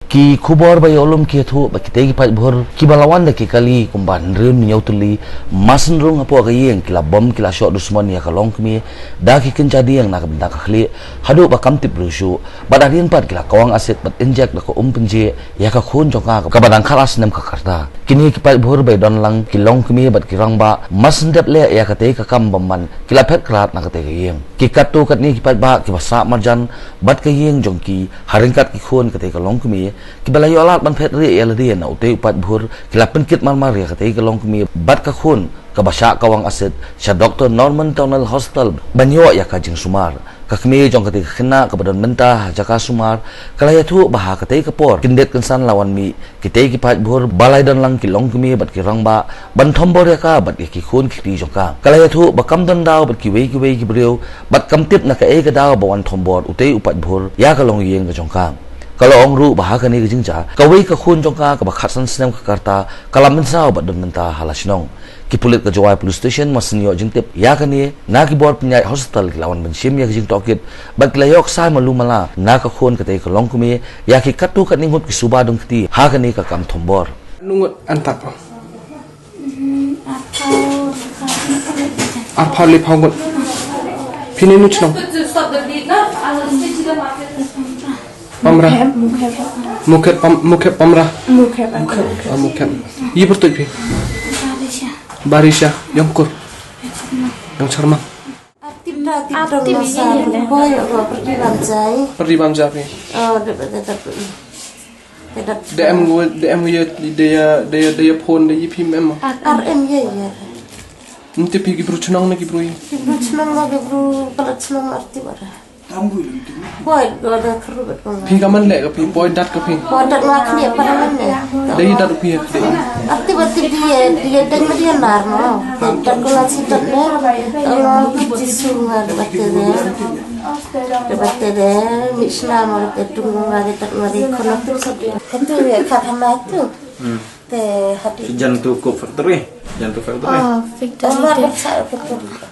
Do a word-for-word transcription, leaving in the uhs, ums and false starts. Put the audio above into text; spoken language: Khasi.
Ki khubor ba ïoh lum ki ïathuh ba kitei ki paidbhur kiba la wan da ki kali kumba hynriew hynñiew tylli, marsynrung hapoh ka ïing ki la bom ki la shoh dusmon ïa ka longkmie da ki kynja dieng na ka bynta ka khlieh haduh ba kam tip briew shuh, bad hadien pat ki la kawang asid bad injek da ka um pynjeh ïa ka khun jong ka kaba dang khatar snem ka rta. Kine ki paidbhur ba ïadon lang ki longkmie bad ki rangbah, marshen dep leh ïa katei ka kam bymman, ki la phet krad na katei ka ïing. Ki katto katne ki paidbah kiba sah marjan bad ka ïing jong ki ha ryngkat ki khun katei ka longkmie, kiba la ïoh lad ban phet rieh ïa lade na utei u paidbhur, ki la pynkit marmar ïa katei ka longkmie bad ka khun kaba shah kawang asid sha Doctor Norman Tunnel Hospital ban ïoh ïa ka jingsumar. Ka kmie jong katei ka khynnah kaba don mynta ha jaka sumar ka la ïathuh ba ha katei ka por kyndit kynsan la wan mih kitei ki paidbhur ba la ïadon lang ki longkmie bad ki rangbah ban thombor ïa ka bad ïa ki khun ki kti jong ka. Ka la ïathuh ba kam don daw bad kiwei kiwei ki briew bad kam tip na kaei ka daw ba wan thombor utei u paidbhur ïa ka longïing ka jong ka. Ka la ong ruh ba ha kane ka jingjia kawei ka khun jong ka kaba khatsan snem ka rta ka la mynsaw bad don mynta ha la shnong. Ki pulit ka Jowai Police Station marshen ïoh jingtip ïa kane, na ki bor pynïaid hospital ki la wan ban shim ïa ka jingtohkit bad ki la ïoh ksai malu mala na ka khun katei ka longkmie ïa ki katto katne ngut ki suba dong kti ha kane ka kam thombor. Nungut antap. Arphaw lephaw ngut. Phi ne nu chnong? Pamra. Mukhe, mukhe. Mukhe pam, mukhe pamra. Mukhe, mukhe. Ah, mukhe. Yi bertuj phi? Barisha. Barisha. Yongkur. Yongchorma. Artip da, artip da artip masa. Boy, oh, pergi bamjai. Pergi bamjai phi? Oh, da, da, da, da. Da em gu, da em gu ya, da ya, da ya, da ya phone, da ya phim em. Ar em ya, ya. Nti phi ki bru chnong ne ki bru ya? Ki bru chnong ne ki bru palat chnong artip ara. Boy, da da kru bat ko. Phi ka man le ka phi, boy dat ka phi. Boy dat ma khni para man ne. Da ya dat phi ya khni. Artip artip di ya, di ya deng ma di ya nar no. Dat ko la si dat ne. Lo ki jisu nga da bat te de. Te ba te de, mi sna ma te tung ma de tak ma de kono tu sa de. Kan tu ya ka thama tu. Hmm. Te hati. Si jan tu ko factory, jan tu factory. Oh, factory. Omar te. Sa ko tu.